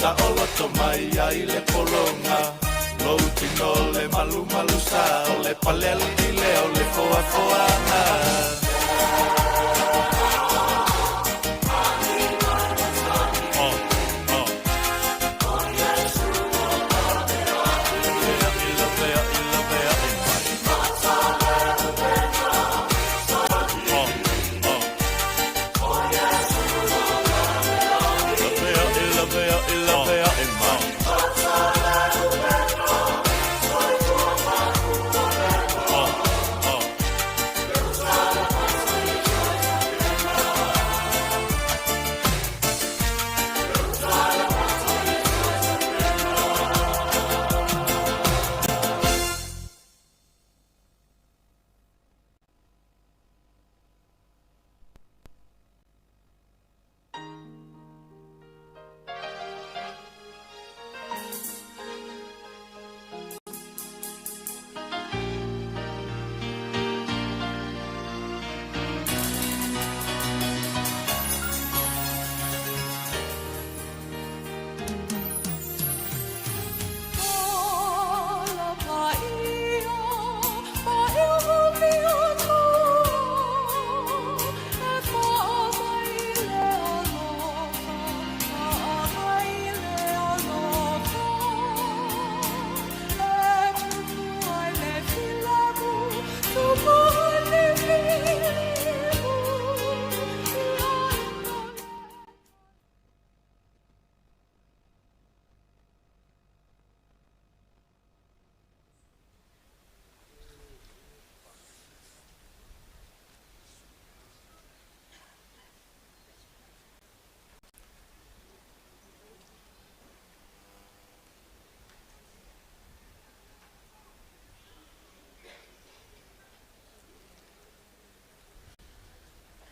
Saoloto mai ai le pologa, lou tino le malumalu sa o le palealii lea o le foafoaga.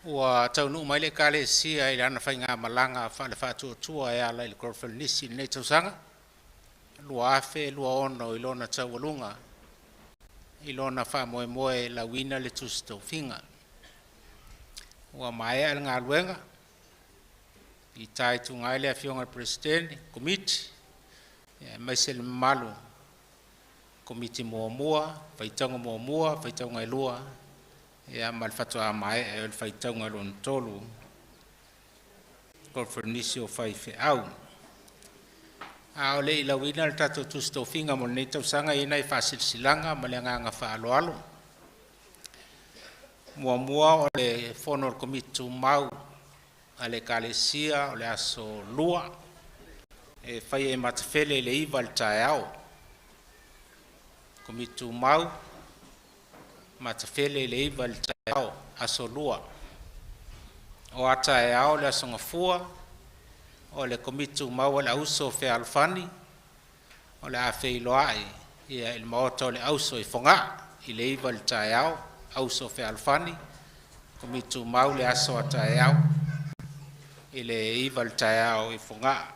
Ua taunuu mai le Ekalesia i lana faigamalaga faale-faatuatua e ala i le Koneferenisi i lenei tausaga 2026 i lona taualuga i lona faamoemoe e lauina le Tusi Tofiga. Ua maea le galuega fitaituga ai le Afioga i le Peresetene, Komiti aemaise le mamalu Komiti muamua, faitauga muamua, faitauga lua, ia ma le faatoa maea ai o le faitauga lona tolu, Koneferenisi o Faifeau. A o le i lauina le tatou Tusi Tofiga mo lenei tausaga, e i ai nai faasilasilaga ma le agaga faaaloalo. Muamua, o le fono a le Komiti Tumau a le Ekalesia o le aso Lua e faia i Matafele i le 9 i le taeao. Komiti Tumau Matafele i le 9 i le taeao, aso Lua. O a taeao le aso Gafua, o le Komiti Tumau a le Auuso Fealofani o le a feiloai i le maota o le Auso i Fogaa i le 9 i le taeao. Auso Fealofani, Komiti Tumau le aso a taeao i le 9 i le taeao i Fogaa.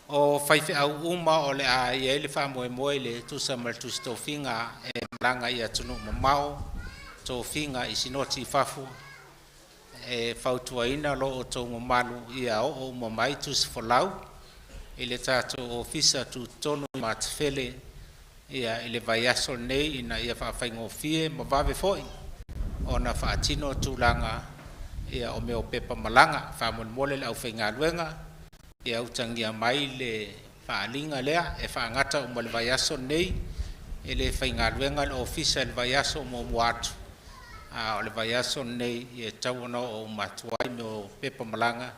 O faifeau uma o le a i ai le faamoemoe i le tusa ma le tusi tofiga e malaga i atunuu mamao, tofiga i sinoti i fafo, e fautuaina lo outou mamalu ia oo uma mai tusi folau i le tatou Ofisa Tutotonu i Matafele ia i le vaiaso lenei ina ia faafaigofie ma vave foi ona faatino tulaga ia o mea o pepa malaga. Faamolemole le aufaigaluega ia utagia mai le faaaliga lea e faagata uma i le vaiaso lenei, e le faigaluega le ofisa i le vaiaso o muamua atu, a o le vaiaso lenei e tatau ona oo uma atu ai mea o pepa malaga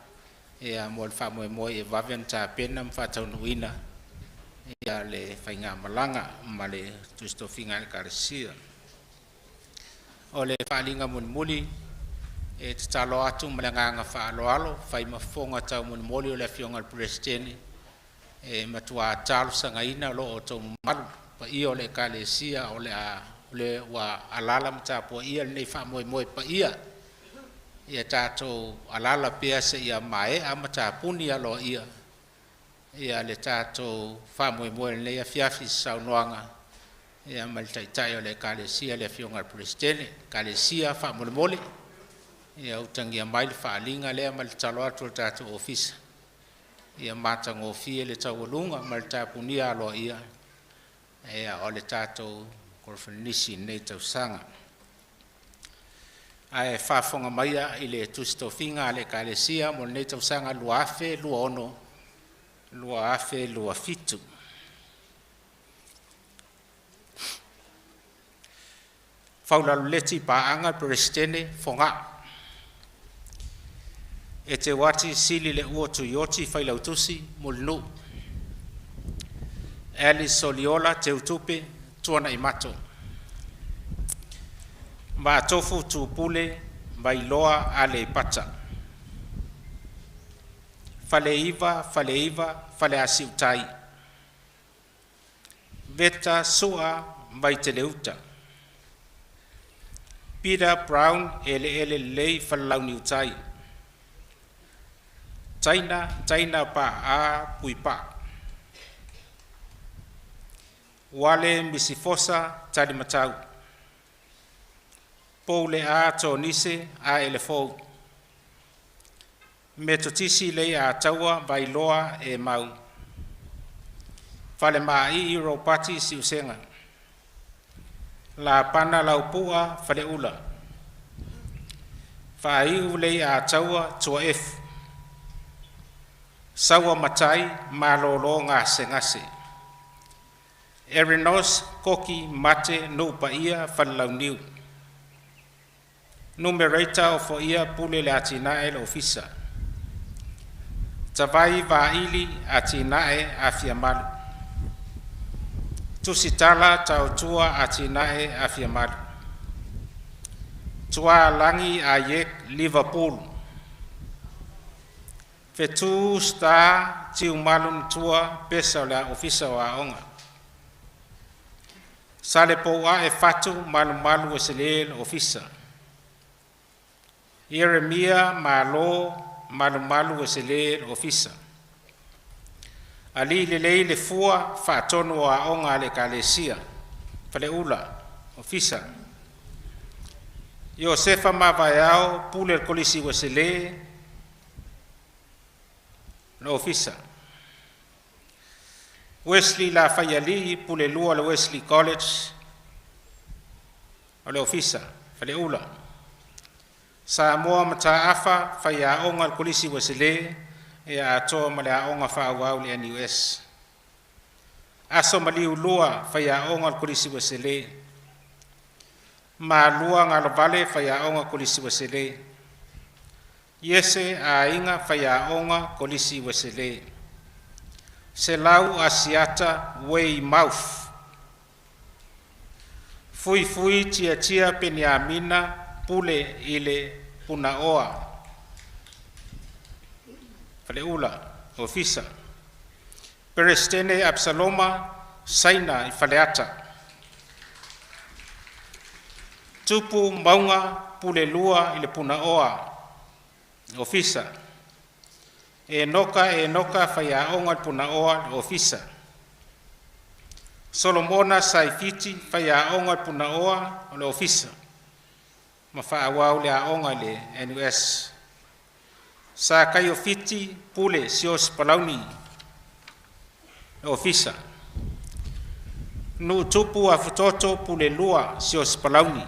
ia mo le faamoemoe ia vave ona tapena ma faataunuuina ia le faigamalaga ma le tusi tofiga a le Ekalesia. O le faaaliga mulimuli e tatalo atu ma le agaga faaaloalo, fai ma fofoga taumolimoli o le Afioga i le Peresetene, e matua talosagaina lo outou mamalu paia o le Ekalesia o le ua alaala ma tapuaia lenei faamoemoe paia, ia tatou alaala pea seia maea ma tapuni aloaia ia le tatou faamoemoe i lenei afiafi i saunoaga ia ma le Taitai o le Ekalesia le Afioga i le Peresetene. Ekalesia faamolemole Ia utagia mai le faaaliga lea ma le tatalo atu o le tatou ofisa ia matagofie le taualuga ma le tapunia aloaia ia o le tatou koneferenisi i lenei tausaga. Ae faafofoga maia i le tusi tofiga a le Ekalesia mo lenei tausaga 2026 2027. Faulalulet Paaga Peresetene Fogaa. Eteuati Sili Leua Tuioti, Failautusi Mulinuu. Alice Soliola Teutupe Tuanaimato. Vaatofu Tupule Vailoa Aleipata. Faleiva Faleiva Faleasiu-tai. Veta Sua Vaiteleuta. Peter Brown Eleele Lelei Falelauniutai. Taina Taina Paa Puipaa. Uale Misifosa Talimatau. Poule'a Tonise Aelefou. Metotisi Leiataua Vailoa Emau. Falemaii Ropati Siusega. Lapana Laupua Faleula. Faaiu Leiataua Tuaefu. Saua Matai Malolo Gasegase. Erenos Koki Mate Nuupaia Falelauniu. Numerator Ofoia Pule le Atinae le Ofisa. Tavai Vaili Atinae Afiamalu. Tusitala Tautua Atinae Afiamalu. Tualagi Aiek Liverpool. Fetu Star Tiumalu Matua Pesa o le Ofisa o Aoga. Salepouae Fatu Malumalu e le Ofisa. Ieremia Malo Malumalu e le Ofisa. Ali Lelei le Fua Faatonu o Aoga a le Ekalesia, Faleula, Ofisa. Iosefa Mavaeao Pule o le Kolisi Ueselē le Ofisa. Wesley Lafaialii Pulelua o le Wesley College o le Ofisa, Faleula. Samoa Mataafa Faiaoga o le Kolisi Ueselē ia atoa ma le aoga faaauau i le NUS. Aso Maliulua Faiaoga o le Kolisi Ueselē. Malua Galovale Faiaoga Kolisi Ueselē. Iese Aiga Faiaoga Kolisi Ueselē. Selau Asiata Weymouth. Fuifui Tiatia Peniamina Pule i le Punaoa Faleula Ofisa. Peresetene Apesaloma Saina i Faleata. Tupu Mauga Pulelua i le Punaoa Ofisa. Enoka Enoka Faiaoga i le Punaoa le Ofisa. Solomona Saifiti Faiaoga i le Punaoa o le Ofisa ma faaauau le aoga i le NUS. Sakaio Fiti Pule Sios Palauni le Ofisa. Nuutupu Afutoto Pulelua Sios Palauni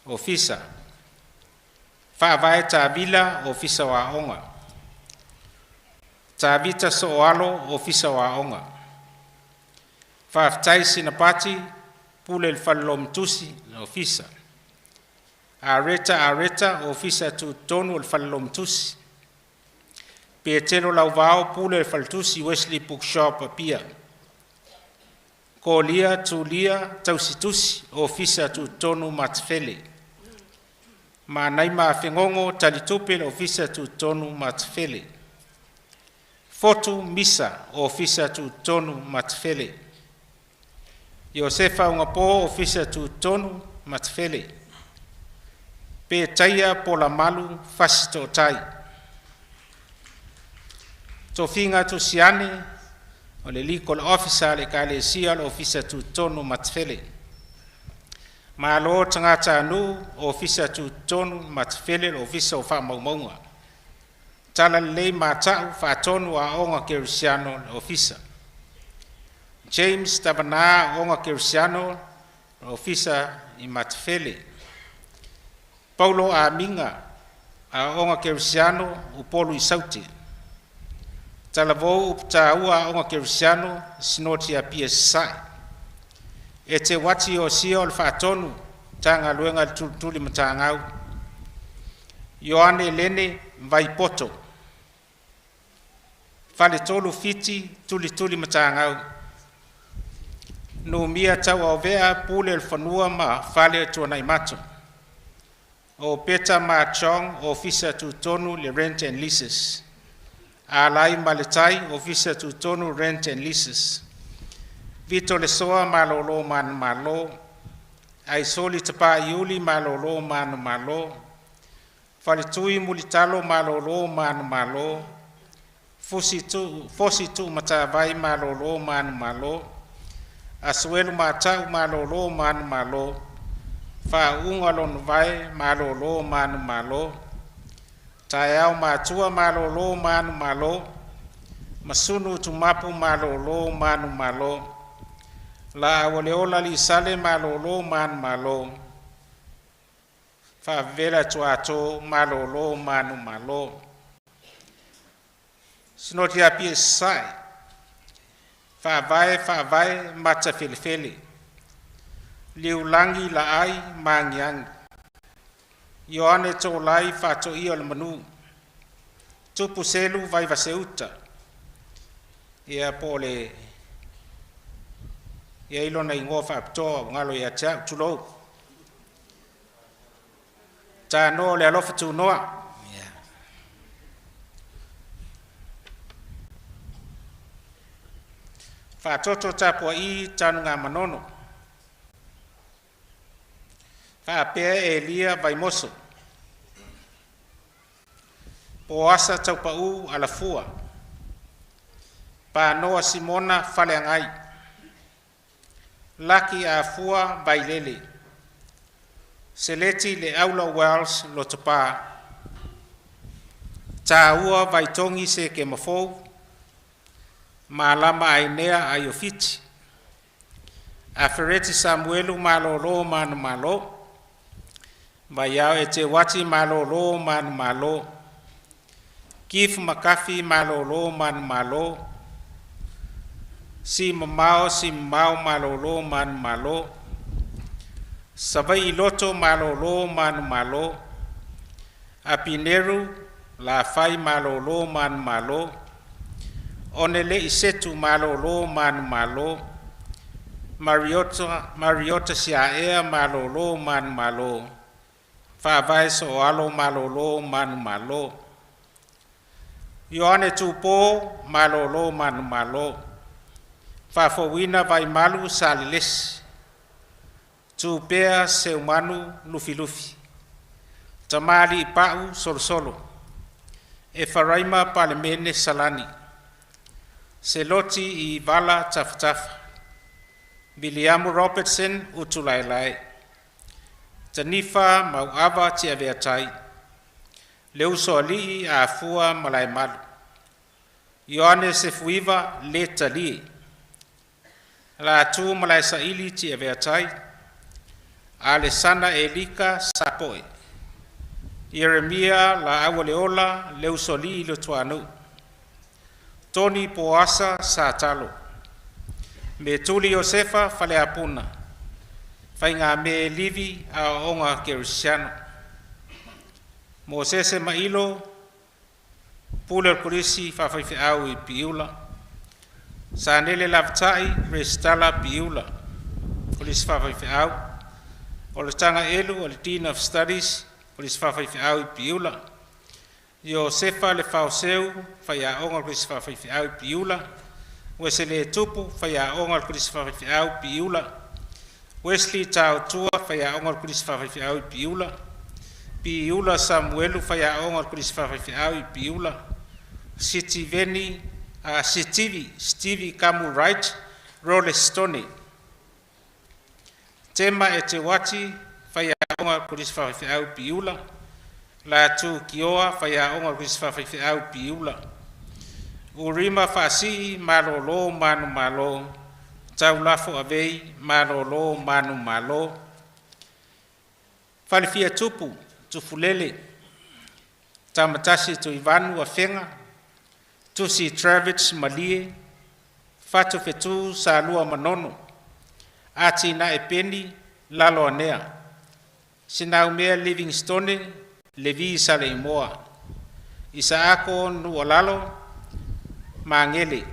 Ofisa. Faavae Tavila Ofisa o Aoga. Tavita Sooalo Ofisa o Aoga. Faafetai Sinapati Pule i le Fale Logotusi le Ofisa. Areta Areta Ofisa Tutotonu o le Fale Logotusi. Petelo Lauvao Pule o le Faletusi Wesley Bookshop Apia. Kolia Tulia Tausitusi Ofisa Tutotonu Matafele. Manaima Afegogo Talitupe le Ofisa Tutotonu Matafele. Fotu Misa Ofisa Tutotonu Matafele. Iosefa Ugapo Ofisa Tutotonu Matafele. Petaia Polamalu Fasitootai. Tofiga Tusiane o le Legal Officer a le Ekalesia o le Ofisa Tutotonu Matafele. Malo Tagatānuu, Ofisa Tutotonu i Matafele le Ofisa o Faamaumauga. Talalelei Mata'u, Faatonu o Aoga Kerisiano le Ofisa. James Tavana, Aoga Kerisiano le Ofisa i Matafele. Paulo Amiga, Aoga Kerisiano, Upolu i Saute. Talavou Upu-taua Aoga Kerisiano, Sinoti i Apia Sasae. Eteuati Iosia o le Faatonu, Matagaluega a le Tulituli Matagau. Ioane Lene Vaipoto. Faletolu Fiti, Tulituli Matagau. Numia Tauaovea, Pule o le Fanua ma Fale o Tuanaimato. O Peta Ma Chong, Ofisa Tutotonu le Rent and Leases. Alai Maletai, Ofisa Tutotonu Rent and Leases. Vito Lesoa, Malolo Manumalo. Aisoli Tapaiuli, Malolo Manumalo. Faletui Mulitalo, Malolo Manumalo. Fusi Tu Fosi Tu Matavai, Malolo Manumalo. Asuelu Matau, Malolo Manumalo. Faauuga Lona Vae, Malolo Manumalo. Taeao Matua, Malolo Manumalo. Masunu Tumapu, Malolo Manumalo. Laaualeola Lisale, Malolo Manumalo. Faavela Tuato, Malolo Manumalo. Sinoti Apia Sasae, Faavae Faavae Matafelefele. Liulagi Laai Magiagi. Ioane Tolai, Faatoia o le Manu. Tupu Selu Vaivaseuta. Ia po o le ia i lona igoa faapitoa ua galo ia te au, tulou. Tanoa o le alofa tunoa. Ia. Faatoto tapua'i Tanugamanono. Faapea Elia Vaimoso. Poasa Taupa'u Alafua. Panoa Simona Faleagai. Laki Afua Vailele. Seleti Le Aula Wells Lotopa. Tāua Vaitogi Sekemafou. Malama Ainea Aiofiti. Afereti Samuelu, Malolo Manumalo. Vaiao Eteuati, Malolo Manumalo. Gifu Makafi, Malolo Manumalo. Si Mamao Si Mamao, Malolo Manumalo. Savai'i Loto, Malolo Manumalo. Apineru Lafai, Malolo Manumalo. Onele'i Setu, Malolo Manumalo. Mariota Mariota Siaea, Malolo Manumalo. Faavae So'oalo, Malolo Manumalo. Ioane Tupo, Malolo Manumalo. Faafouina Vaimalu Salelesi. Tupea Seumanu Lufilufi. Tamali'i Pa'u Solosolo. Efaraima Palemene Salani. Seloti i Vala Tafatafa. Viliamu Robertson Utulaelae. Tanifa Mauava Tiaveatai. Le Usoali'i Afua Malaemalu. Ioane Sefuiva Le Talie. Latu Malaesaili Tiaveatai. Alesana Elika Sapoe. Ieremia Laaualeola Le Usoali'i Lutuanuu. Tony Poasa Satalo. Metuli Iosefa Faleapuna. Faigame Livi, Aoaoga Kerisiano. Mosese Mailo, Pule o le Kolisi Faafaifeau i Piula. Sanele Lavata'i, Resitala Piula, Kolisi Faafaifeau. O le Tagaelu o le Dean of Studies, Kolisi Faafaifeau i Piula. Iosefa Le Faoseu, Faiaoga o le Kolisi Faafaifeau i Piula. Uesele Tupu, Faiaoga o le Kolisi Faafaifeau Piula. Wesley Tautua, Faiaoga o le Kolisi Faafaifeau i Piula. Piula Samuelu, Faiaoga o le Kolisi Faafaifeau i Piula. Sitiveni Sitivi Stevie Kamu Wright Rolestone. Tema Eteuati, faiaoga Kolisi Faafaifeau Piula. Latu Kioa, faiaoga Kolisi Faafaifeau Piula. Urima Faasii, malōlō manumalo. Taulafo Avei, malōlō manumalo. Falefia Tupu, Tufulele, Tamatasi Tuivanu Afega, Tusi Travis Malie, Fatu Fetu Salua Manono, Ati na Epeni, Lalo Anea, Sinaumea Livingstone, Levi Saleimoa, Isaako Nualalo, Mangele,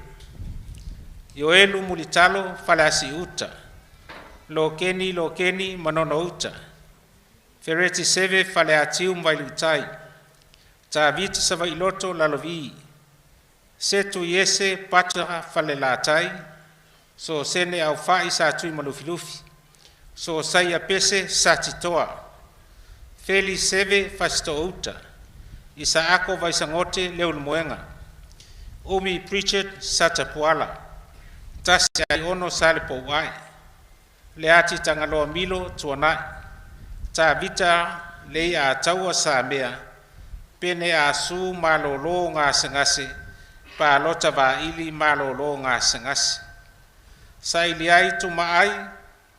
Ioelu Mulitalo, Falasi Uta, Lokeni Lokeni Manono Uta, Fereti Seve Faleatiu Vailutai, Tavita Savailoto Lalovi, Setu Iese Patra Falelatai, So Sene Aufai Sa Tui Malufilufi, So Saia Pese Satitoa, Feli Seve Fasitouta, Isaako Vaisangote Leulumoega, Umi Pritchard Satapuala, Tasi Aiono Sale Pouai, Leati Tagaloa Milo Tuanai, Tavita Lei a Taua Samea, Pene Asu malōlō gasegase, Palota Vaili malōlō gasegase. Sailiai Tumaai,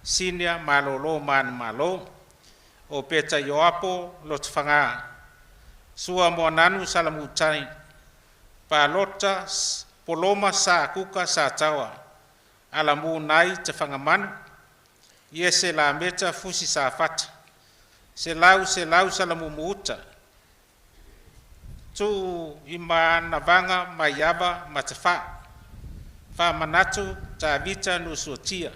Sinia malōlō manumalo, O Peta Ioapo Lotofaga, Sua Moananu Salamutai, Palota Poloma Sa Kuka Sa Taua, Alamu Nai Te Fagamanu, Iese Lameta Fusi Safata, Selau Selau Salamumuuta, Tuu Imanavaga Maiava Matafa, Faamanatu Tavita Nusuatia,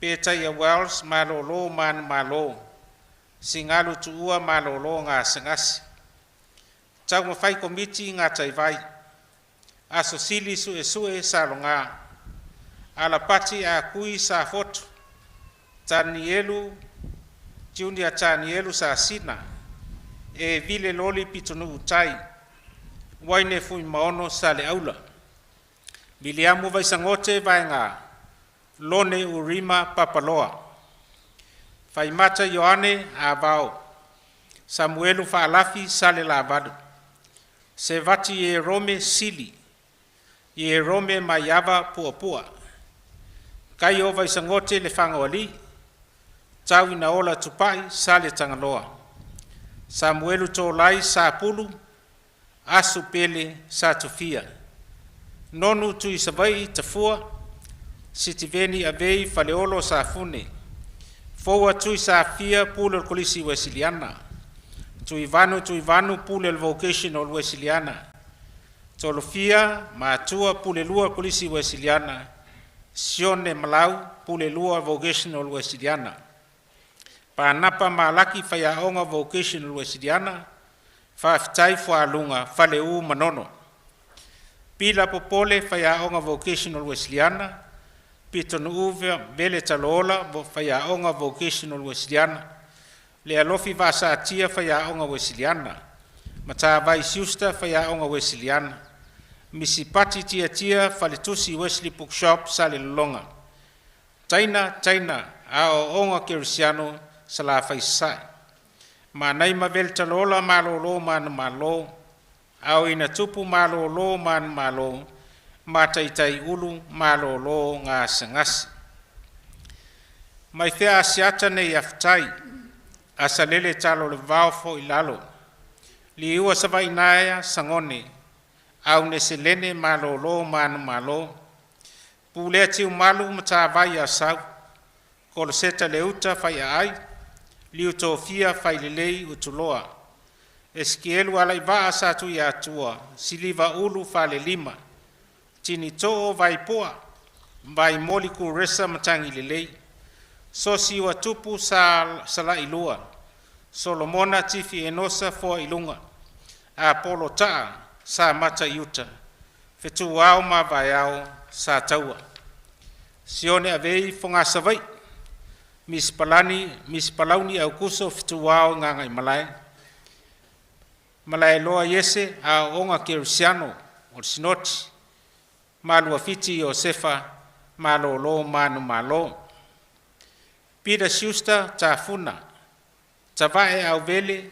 Petaia Wells malōlō manumalo, Sigalu Tuua malōlō gasegase. Taumafai Komiti Gataivai, Aso Sili Suesue Saloga, Alapati Akui Safotu, Tanielu Junior Tanielu Sasina, E Vile Loli Pitonuu Tai, Waine Fuimaono Saleaula, Viliamu Vaisagote Vaega, Lone Urima Papaloa, Faimata Ioane Avao, Samuelu Faalafi Salelavadu, Sevati Ierome Sili, Ierome Maiava Puapua, Kaio Vaisagote Lefagoalii, Tauinaola Tupai Sale Tagaloa, Samuelu Tolai Sapulu, Asu Pele Satufia, Nonu Tuisavai Tafua, Sitiveni Avei Faleolo Safune, Foua Tui Safia Pule o le Kolisi Uesiliana, Tuivanu Tuivanu Pule o le Vocational Uesiliana, Tolofia Matua Pule Lua Kolisi Uesiliana, Sione Malau Pule Lua Vocational Uesiliana, Panapa Malaki Faiaoga Vocational Uesiliana, Faafetai Fualuga Faleu Manono, Pila Popole Faiaoga Vocational Uesiliana, Pitonuu Vele Talola Faiaoga Vocational Uesiliana, Le Alofi Vasatia Faiaoga Uesiliana, Matavai Siusta Faiaoga Uesiliana, Misipati Tiatia Faletusi Wesley Bookshop Salelologa, Taina Taina Aoaoga Kerisiano Salafai Sasae, Manaima Vele Talola malōlō manumalo, Aoina Tupu malōlō manumalo, Mataitaiulu malōlō gasegase. Mai fea Asiata nei afatai, Asalele talo le vao fo i lalo, Liua Savainaea Sagone, Auneselene malōlō manumalo, Pulea Tiumalu Matavai Asau, Koloseta Leuta Faiaai, Liutofia Failelei Utuloa, Esikielu Alaivaa Sa Tuiatua, Siliva Ulu Falelima, Tinitoo Vaipoa, Vaimoli Kuresa Matagilelei, Sosi Uatupu Sa Salailua, Solomona Tifi Enosa Foailuga, Apolo Taa Sa Mata Iuta, Fetuao ma Vaeao Sa Taua, Sione Avei Fogasavaii, Miss Palani Miss Palauni Aukuso Fetuao Gagaimalae, Malaeloa Iese Aoaoga Kerisiano o le Sinoti, Maluafiti Iosefa malōlō manumalo. Peter Schuster Tafuna, Tavae Auvele,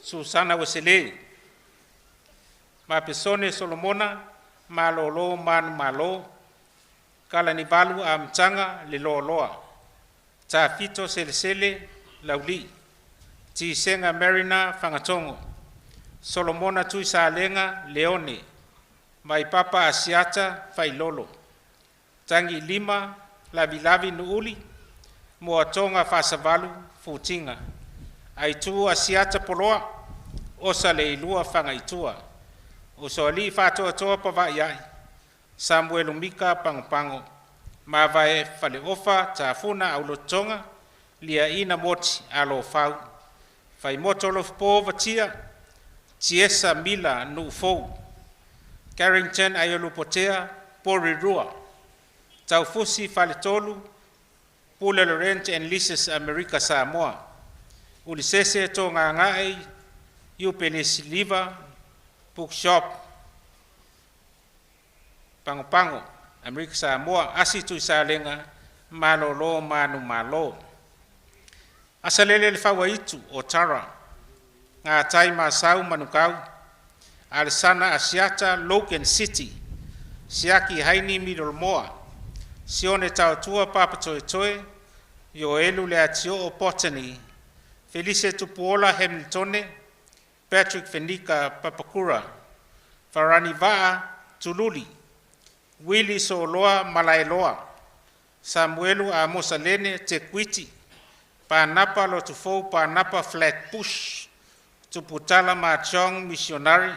Susana Wesele, Mapesone Solomona, Malolo Manu Malo, Kalanivalu Amtanga Le Loa, Tafito Selesele Lauli, Tisenga Marina Fangatongo, Solomona Tuisalenga Leone, Maipapa Asiata Failolo, Tangi Lima Lavilavi Nuuli, Moatonga Fasavalu Futinga, Aitu Asiata Poloa, Osa Leilua Fangaitua, Usoali Fatoatoa Pavaiai, Samuelu Mika Pangopango, Mavae Faleofa Tafuna Aulotonga, Liaina Moti Alofau, Faimoto Lofopo Vatia, Tiesa Mila Nuufou, Carrington Aiolupotea, Porirua, Taufusi Faletolu, Pule Laurent and Lises America Samoa, Ulisese Tongangai, Upenis Liva, Bookshop, Pangopango, America Samoa, Asi Tuisalenga, Malolo Manu Malo. Asalele le Fawaitu o Tara, Ngā Tai Masau Manukau, Alessana Asiata Logan City, Siaki Haini Middlemoa, Sione Tautua Papatoetoe, Ioelu Leatio o Botany, Felice Tupuola Hamiltone, Patrick Fenika Papakura, Farani Vaa Tululi, Willie Soloa Malaeloa, Samuelu Amosalene Te Kuiti, Panapa Lotufou Panapa Flatbush, Tuputala Machong Missionary,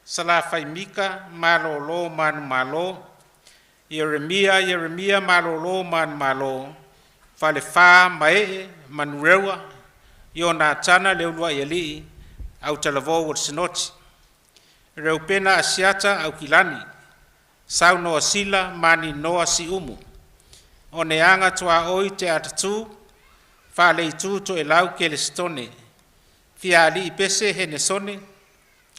Salafaimika Malolo Manu Malo, Yeremia Yeremia Malolo Manu Malo, Falefa Mae Manurewa, Ionatana Leulua Ialii, Autalavou o le Sinoti, Reupena Asiata Aukilani, Saunoa Sila Mani Noa Siumu, Oneaga Tuaoi Te Atatu, Faaleitu Toelau Kelestone, Fialii Pese Henesone,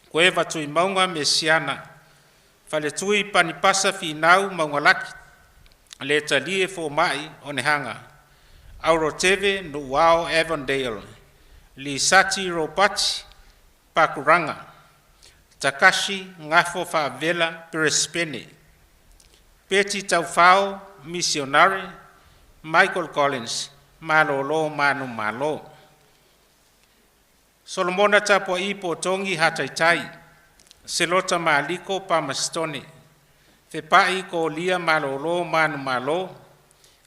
Kueva Tuimauga Mesiana, Faletui Panipasa Finau Maugalaki, Le Talie Fomai Onehaga, Auroteve Nuuao Avondale, Lisati Robati Pakuranga, Takashi Ngafo Faavela Brisbane, Peti Taufao Missionary, Michael Collins, Malolo Manu Malo. Solomona Tapua'i Potongi Hataitai, Selota Maliko Pamastone, Fepa'i Kolia Malolo Manu Malo,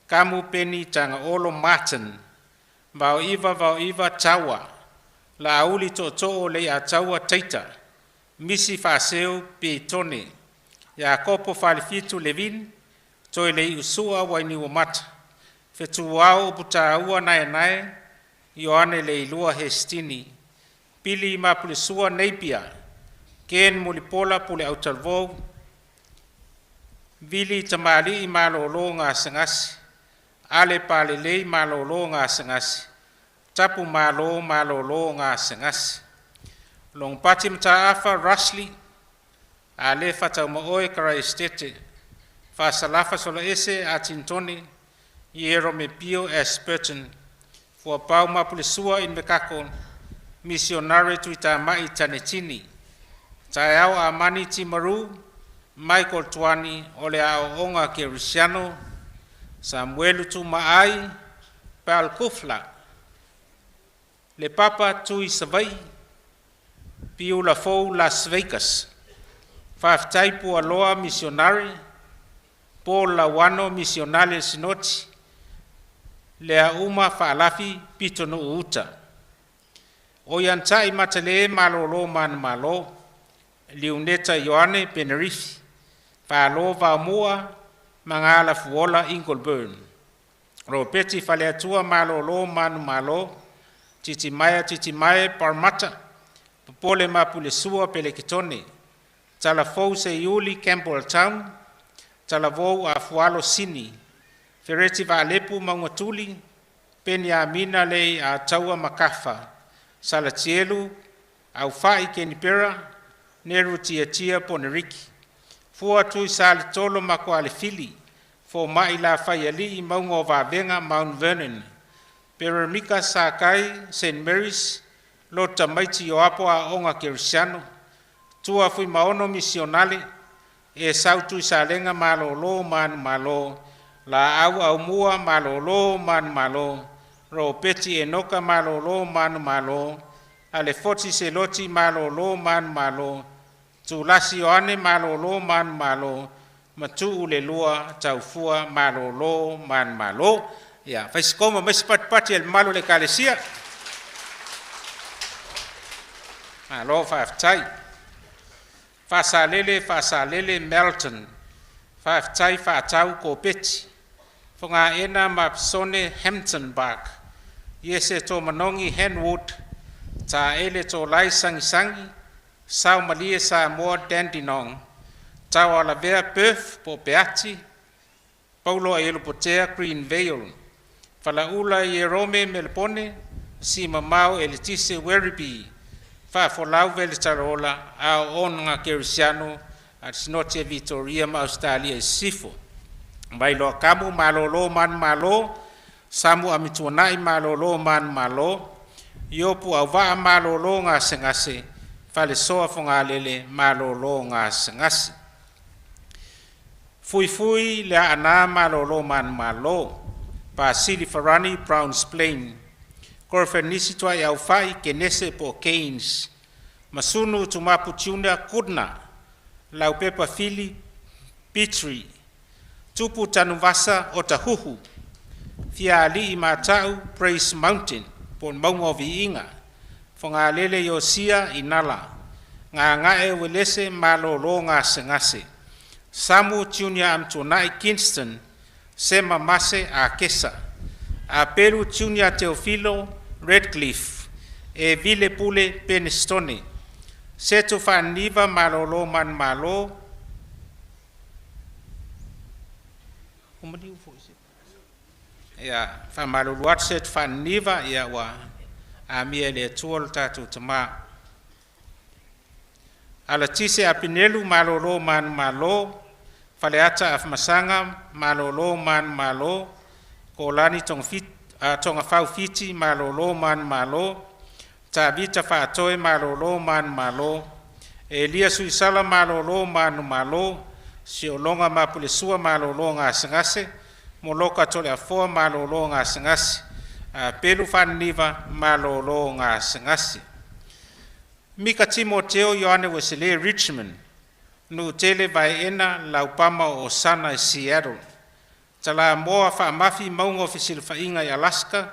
Kamu Peni Tangaolo Martin, Vaoiva Vaoiva Taua, Laauli To'oto'o Lei'ataua Taita, Misi Faaseu Petone, Iakopo Falefitu Levin, Toelei'usua Wainiuamata, Fetuao Uputaua Naenae, Ioane Leilua Hestini, Pili Mapulesua Napier, Ken Mulipola Pule Autalavou, Vili Tamali'i Malolo Gasegase, Ale Palelei Malolo Gasegase, Tapu Malo Malolo Gasegase, Logopati Mataafa Rushley, Alefa Taumaoe Karaistete, Faasalafa Solaese Atintone, Ierome Pio Ashburton, Fuapau Mapulesua Inmekako, Missionary Tuitama'i Tanetini, Taeao Amani Timaru, Michael Tuani o le Aoaoga Kerisiano, Samuelu Tumaai, Palkufla, Le Papa Tui Savai, Piula Fou Las Vegas, Faafetai Pualoa Missionary, Paul Lauano Missionale Sinoti, Lea Uma Faalafi Pitonuu Uta. O Ianta'i Matale Malolo Manumalo, Liuneta Ioane Penerifi, Faalo Vaomua Magala Fuola Ingleburn, Ropeti Faleatua Malolo Manumalo, Titimaea Titimae Parmata, Popole Mapulesua Pelekitone, Talafou Seiuli Campbelltown, Talavou Afualo Sini, Fereti Vaalepu Maugatuli, Peniamina Lei Ataua Makafa, Salatielu, Aufa'i Kenipera, Neru Tiatia Poneriki, Fua Tui Saletolo Makualefili, Fomai Lafaialii Mauga o Vavega Mount Vernon. Peramika Sakai St. Mary's, Loto Tamaiti Ioapo Aoga Kerisiano. Tua Fuimaono Misionale, Esau Tuisalega malōlō manumalo, Laau Aumua malōlō manumalo, Ropeti Enoka malōlō manumalo, Alefoti Seloti malōlō manumalo, Tulasi Ioane malōlō manumalo, Matuu le Lua Taufua malōlō manumalo. Ia, faisikoma mai se patipati a le mamalu o le Ekalesia. Malo faafetai. Faasalele Faasalele Melton, faafetai faatau Kopeti. Fogaena ma Pisone Hampton Park, Iese Tomanogi Hanwood, Taele Tolai Sagisagi, Saumalie Samoa Dandenong, Taualavea Perth po o Peati, Paulo Aiolupotea Greenvale, Falaula Ierome Melepone, Simamao Eletise Werribee, Faafolau Veletalaola, Aoaoga Kerisiano a le Sinoti a Vitoria ma Ausetalia i Sisifo. Vailoa Kamu malōlō manumalo, Samu Amituanai malōlō manumalo, Iopu Auvaa malōlō gasegase, Falesoa Fogalele malōlō gasegase. Fuifui le Aanā malōlō manumalo, Pasili Farani Browns Plain, Korofenisi Tuaiaufai Kenese po o Cairns, Masunu Tumapu Junior Goodna, Laupepa Fili Petrie, Tupu Tanuvasa Otahuhu, Fiaali'i Mata'u Praise Mountain po o le Mauga o Viiga, Fogalele Iosia Inala, Gagae Uelese malōlō gasegase, Samu Junior Amituanai Kingston, Sema Mase Akesa, Apelu Junior Teofilo Redcliffe, e Vile Pule Penistone, Setu Faaniva malōlō manumalo, Ia, faamalulu atu Setu Faaniniva, ia ua amia e le Atua lo tatou Tamā. Alatise Apinelu malōlō manumalo, Faleata Afamasaga malōlō manumalo, Kolani Togafau Fiti malōlō manumalo, Tavita Faatoe malōlō manumalo, Elia Suisala malōlō manumalo, Siologa Mapulesua malōlō gasegase, Moloka Toleafoa malōlō gasegase, Pelu Faaniniva malōlō gasegase. Mika Timoteo Ioane Uesele Richmond, Nu'utele Vaeena Laupama o Osana i Seattle, Talamoa Faamafi Mauga o Fesilafaiga i Alaska,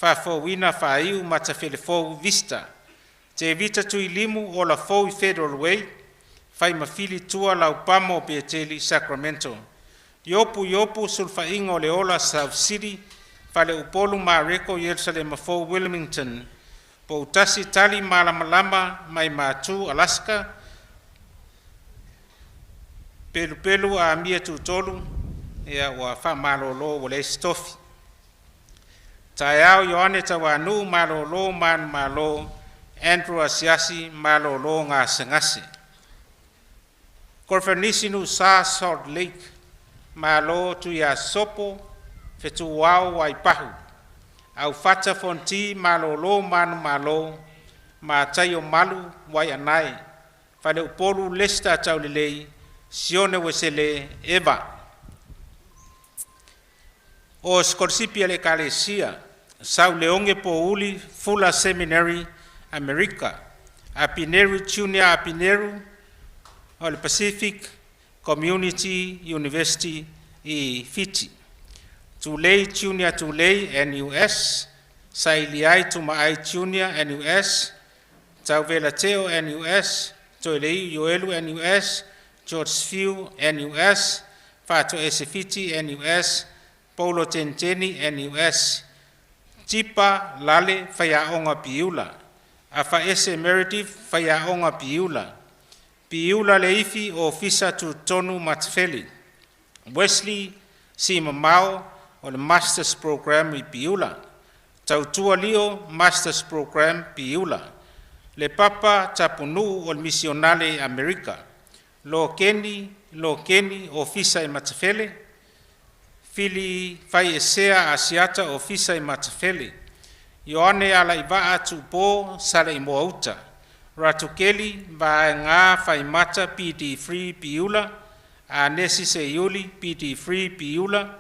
Faafouina Faaiu Matafelefou Vista, Tevita Tuilimu Ola Fou i Federal Way, Faimafili Tua Laupama o Peteli Sacramento, Iopu Iopu Sulufaiga o le Ola South City, Faleupolu Mareko Ierusalema Fou Wilmington, Poutasi Tali Malamalama mai Matu Alaska, Pelupelu Amia Tutolu, ia ua faamalōlō ua leai se tofi. Taeao Ioane Tauanuu malōlō manumalo, Andrew Asiasi malōlō gasegase. Korofenisi Nuusa Salt Lake, Malo Tuiasopo Fetuao Waipahu, Aufata Fonti malōlō manumalo, Mataio Malu Waianae, Faleupolu Lester Taulelei, Sione Uesele Eva. O sikolasipi a le Ekalesia, Sauleoge Pouli Fuller Seminary, Amerika, Apineru Junior Apineru o le Pacific Community University i Fiti, Tulei Junior Tulei NUS, Sailiai Tumaai Junior NUS, Tauvelateo NUS, Toeleiu Ioelu NUS, George Fiu NUS, Faatoese Fiti NUS, Paulo Teniteni NUS, Tipa Lale Faiaoga Piula, Afaese Meredith Faiaoga Piula, Piula Leifi Ofisa Tutotonu Matafeli, Wesley Simamao o le Masters Program i Piula, Tautua Lio Masters Program Piula, Le Papa Tapunuu o le Misionale i Amerika, Lokeni Lokeni, Ofisa i Matafele. Fili Faiesea Asiata, Ofisa i Matafele. Ioane Alaivaa Tuupo, Saleimoa Uta. Ratukeli Vaega Faimata, PD3, Piula. Anesi Seiuli, PD3, Piula.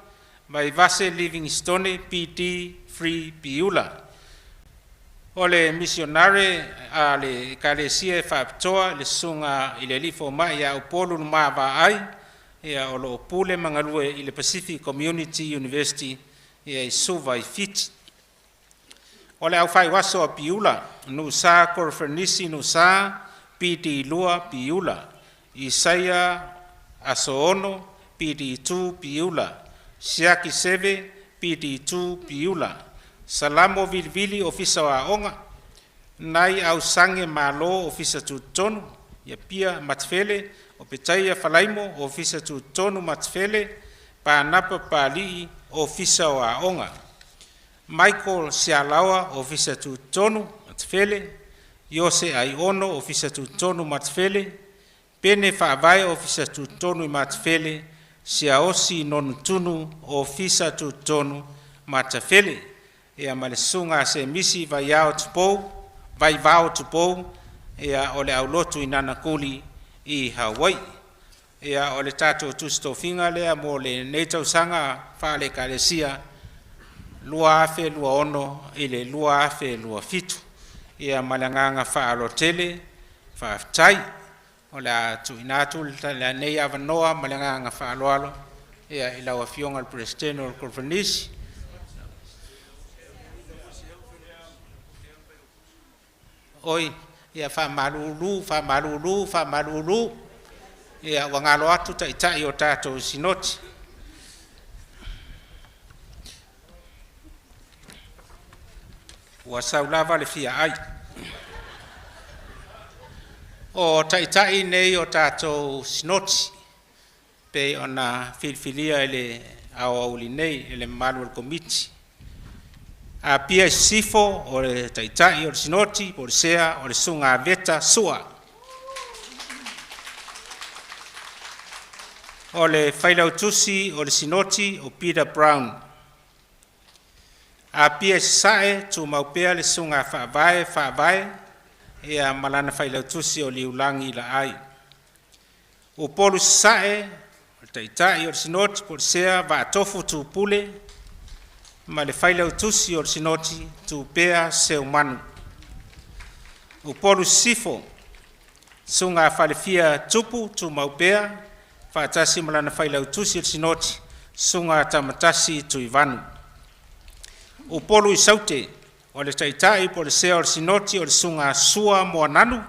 Vaivase Livingstone, PD3, Piula. O le misionare a le Ekalesia e faapitoa le susuga i le alii fomai ia Upolu Lumavaai, ia o lo o pule ma galue i le Pacific Community University ia i Suva i Fiti. O le aufaiuaso a Piula, Nuusa Korofernisi Nuusa, PD2, Piula. Isaia Asoono, PD2, Piula. Siaki Seve, PD2, Piula. Salamo Vilivili, Ofisa o Aoga. Nai Ausange Malo, Ofisa Tutotonu, ia Pia Matafele. O Petaia Falaimo, Ofisa Tutotonu Matafele. Panapa Pali'i, Ofisa o Aoga. Michael Sialaoa, Ofisa Tutotonu Matafele. Iose Aiono, Ofisa Tutotonu Matafele. Pene Faavae, Ofisa Tutotonu i Matafele. Siaosi Nonutunu, Ofisa Tutotonu Matafele. Ia ma le susuga a Semisi Vaiao Tupou, Vaivao Tupou, ia o le aulotu i Nanakuli i Hawaii. Ia o le tatou tusi tofiga lea mo lenei tausaga faale-Ekalesia 2026 i le 2027. Ia ma le agaga faaaloalo tele, faafetai. O le a tuuina atu lenei avanoa ma le agaga faaaloalo ia i lau Afioga i le Peresetene o le Koneferenisi. Oi, ia faamalulu, faamalulu, faamalulu, ia ua galo atu Taitai o tatou Sinoti. Ua sau lava le fia ai. O Taitai nei o tatou Sinoti pei ona filifilia i le aoauli nei e le mamalu o le Komiti. Apia Sisifo, o le Taitai o le Sinoti po o le Sea, o le Susuga a Veta Sua. O le Failautusi o le Sinoti o Peter Brown. Apia i Sasae, tumau pea le Susuga Faavae Faavae ia ma lana Failautusi o Liulagi Laai. Upolu Sasae, o le Taitai o le Sinoti po o le Sea, Vaatofu Tupule ma le Failautusi o le Sinoti, Tupea Seumanu. Upolu Sisifo, Susuga Falefia Tupu, tumau pea, faatasi ma lana Failautusi o le Sinoti, Susuga Tamatasi Tuivanu. Upolu i Saute, o le Taitai po o le Sea o le Sinoti o le Susuga Sua Moananu,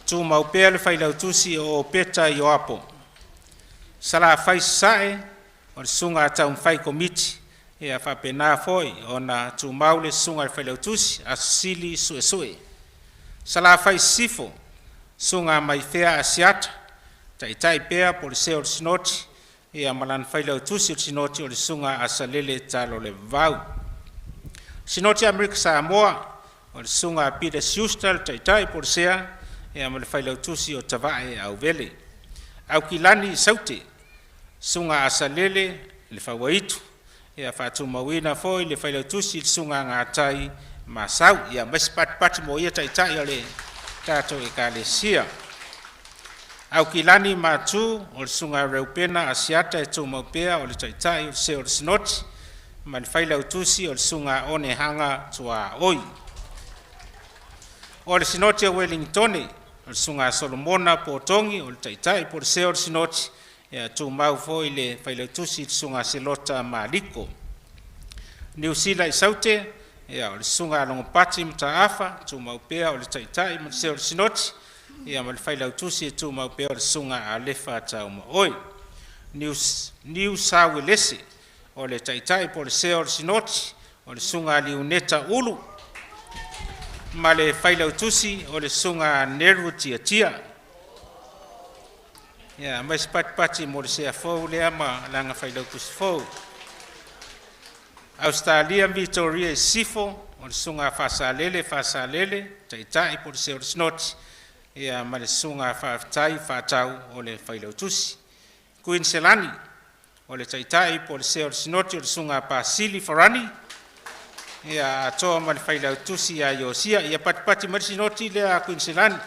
tumau pea le Failautusi o Opeta Ioapo. Salafai Sasae, o le Susuga Taumafai Komiti, ia faapena foi ona tumau le Susuga i le Failautusi Asosili Suesue. Salafai Sisifo, Susuga Maifea Asiata, Taitai pea po o le Sea o le Sinoti, ia ma lana Failautusi o le Sinoti o le Susuga Asalele Talolevau. Sinoti Amerika Samoa, o le Susuga Peter Schuster le Taitai po o le Sea, ia ma le Failautusi o Tavae Auvele. Aukilani i Saute, Susuga Asalele le Fauaitu, ia faatumauina foi le Failautusi le Susuga Gatai Masau. Ia ma se patipati mo ia Taitai o le tatou Ekalesia. Aukilani Matu, o le Susuga Reupena Asiata e tumau pea o le Taitai o le Sea o le Sinoti ma le Failautusi o le Susuga Onehana Tuaoi. O le Sinoti o Ueligitone, o le Susuga Solomona Potogi o le Taitai po o le Sea o le Sinoti, ia tumau foi le Failautusi le Susuga Selota Maliko. Niu Sila i Saute, ia o le Susuga Logopati Mataafa, tumau pea o le Taitai ma le Sea o le Sinoti, ia ma le Failautusi e tumau pea o le Susuga Alefa Taumaoi. Niu Sauelese, o le Taitai po o le Sea o le Sinoti, o le Susuga Liuneta Ulu ma le Failautusi o le Susuga Neru Tiatia. Ia mai se patipati mo le sea fou lea ma lana Failautusi fou. Ausetalia Vitoria i Sisifo, o le Susuga Faasalele Faasalele, Taitai po o le Sea o le Sinoti. Ia ma le susuga faafetai faatau o le Failautusi. Kuiniselani, o le Taitai po o le Sea o le Sinoti o le Susuga Pasili Farani, ia atoa ma le Failautusi ia Iosia. Ia patipati mai le Sinoti lea a Kuiniselani.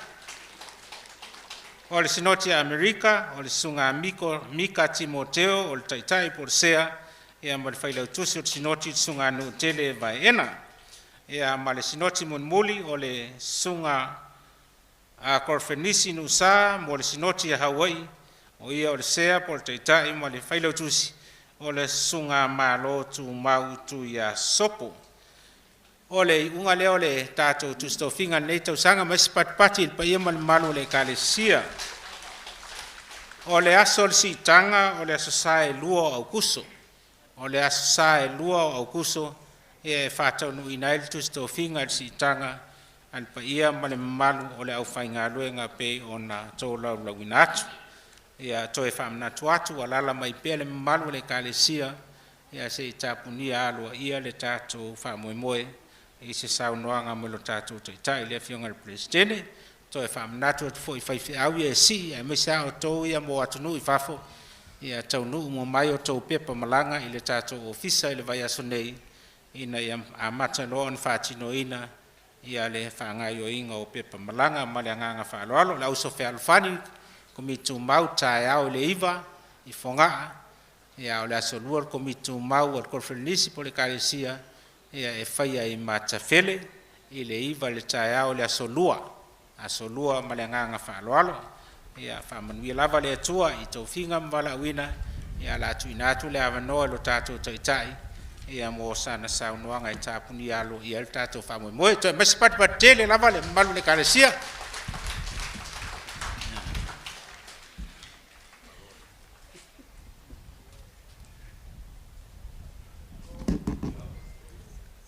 O le Sinoti a Amerika, o le Susuga Mika Timoteo, o le Taitai po o le Sea, ia ma le Failautusi o le Sinoti le Susuga Nuutele Vaeena. Ia ma le Sinoti mulimuli o le Susuga a Korofenisi Nuusa mo le Sinoti a Hawaii, o ia o le Sea po o le Taitai ma le Failautusi o le Susuga Malo Tumau Tuiasosopo. O le iuga lea o le tatou tusi tofiga i lenei tausaga, ma isi patipati i le paia ma le mamalu o le Ekalesia. O le aso o le siitaga o le aso Sa e 2 o Aukuso. O le aso Sa e 2 o Aukuso e faataunuuina ai le tusi tofiga i le siitaga a le paia ma le mamalu o le aufaigaluega pei ona tolaulauina atu. Ia toe faamanatu atu, alaala mai pea le mamalu o le Ekalesia, ia se i tapunia aloaia le tatou faamoemoe i se saunoaga mo le tatou Taitai, le Afioga i le Peresetene. Toe faamanatu atu foi i faifeau ia e sii aemaise a outou ia mo atunuu i fafo, ia taunuu mai outou pepa malaga i le tatou ofisa i le vaiaso nei, ina ia amata loa ona faatinoina ia le faagaoioiga o pepa malaga. Ma le agaga faaaloalo. Le auso fealofani, Komiti Tumau taeao i le 9 i Fogaa, ia o le aso 2 le Komiti Tumau a le Koneferenisi po o le Ekalesia, ia e faia i Matafele i le 9 i le taeao i le aso 2, aso 2 ma le agaga faaaloalo. Ia faamanuia lava le Atua i tofiga ma valaauina, ia o le a tuuina atu le avanoa i lo tatou Taitai ia mo sana saunoaga e tapunia aloaia ai le tatou faamoemoe. Toe aumai se patipati tele lava le mamalu o le Ekalesia.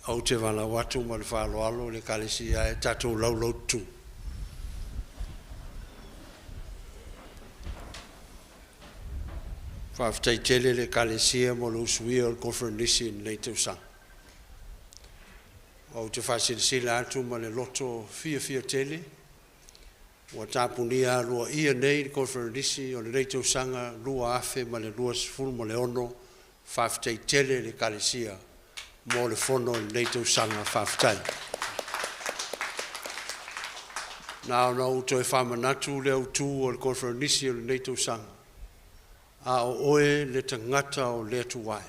Ou te valaau atu ma le faaaloalo i le Ekalesia e tatou laulaututu. Faafetai tele le Ekalesia mo le usuia o le Koneferenisi i lenei tausaga. Ou te faasilasila atu ma le loto fiafia tele, ua tapunia aloaia nei le Koneferenisi o lenei tausaga 2026. Faafetai tele le Ekalesia mo le fono i lenei tausaga, faafetai. Na ona ou toe faamanatu le autu o le Koneferenisi o lenei tausaga, a o oe le tagata o le Atua e,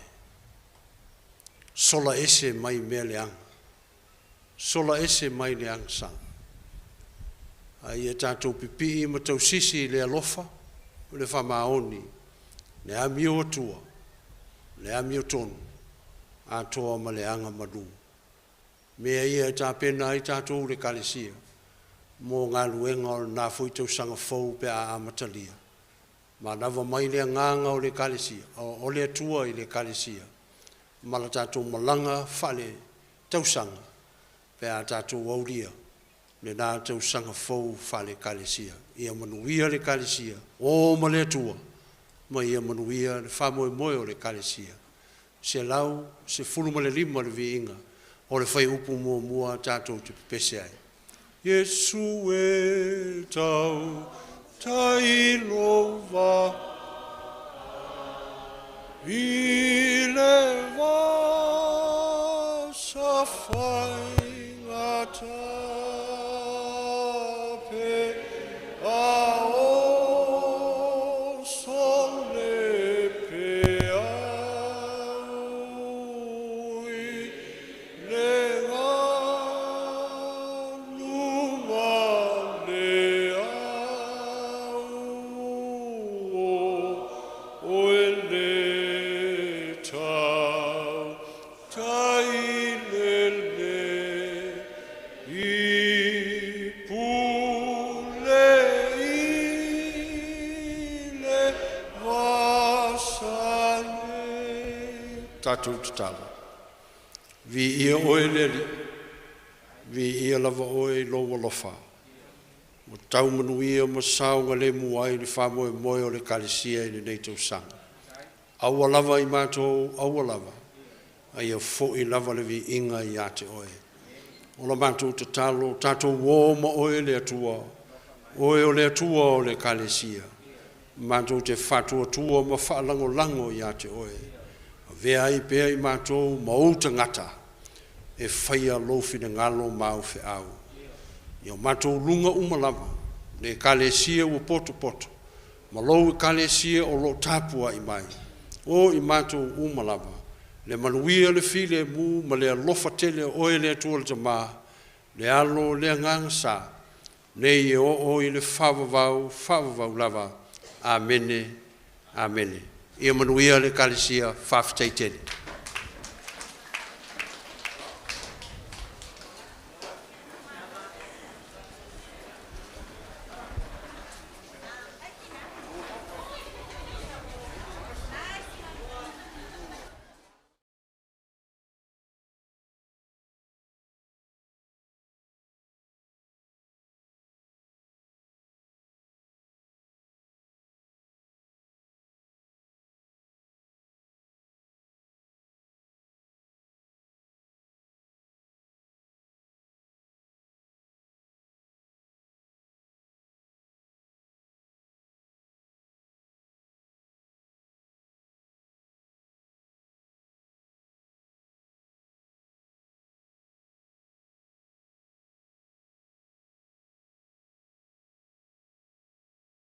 sola ese mai mea leaga, sola ese mai le agasala, a ia tatou pipii ma tausisi i le alofa, o le faamaoni, le amio atua, le amiotonu, atoa ma le agamalu. Mea ia e tapena ai tatou le Ekalesia mo galuega o lena foi tausaga fou pe a amatalia. Manava mai le agaga o le Ekalesia, o le Atua i le Ekalesia, ma la tatou malaga faale-tausaga pe a tatou aulia lena tausaga fou faale-Ekalesia. Ia manuia le Ekalesia, o ma le Atua, ma ia manuia le faamoemoe o le Ekalesia. 115 le viiga o le fuaiupu muamua tatou te pepese ai. Iesu e tau tailova i le vasa faigata pe a oso le peau i le galu ma le au o le tau tailele i pule i le vasa nei. Tatou tatalo. Viia oe le Alii, viia lava oe i lou alofa, ua tau manuia ma saogalemu ai le faamoemoe o le Ekalesia i lenei tausaga. Aua lava i matou, aua lava, a ia foi lava le viiga ia te oe. O la matou tatalo, tatou o ma oe le Atua, Oe o le Atua o le Ekalesia, matou te faatuatua ma faalagolago ia te Oe, avea ai pea i matou ma ou tagata e faia lou finagalo ma au feau. Ia o matou luga uma lava, le Ekalesia ua potopoto, ma lou Ekalesia o lo o tapuai mai, o i matou uma lava, le manuia le filemu ma le alofa tele o Oe le Atua le Tamā, le Alo, le Agaga Sa, nei e oo i le faavavau, faavavau lava. Amene, amene. Ia manuia le Ekalesia, faafetai tele.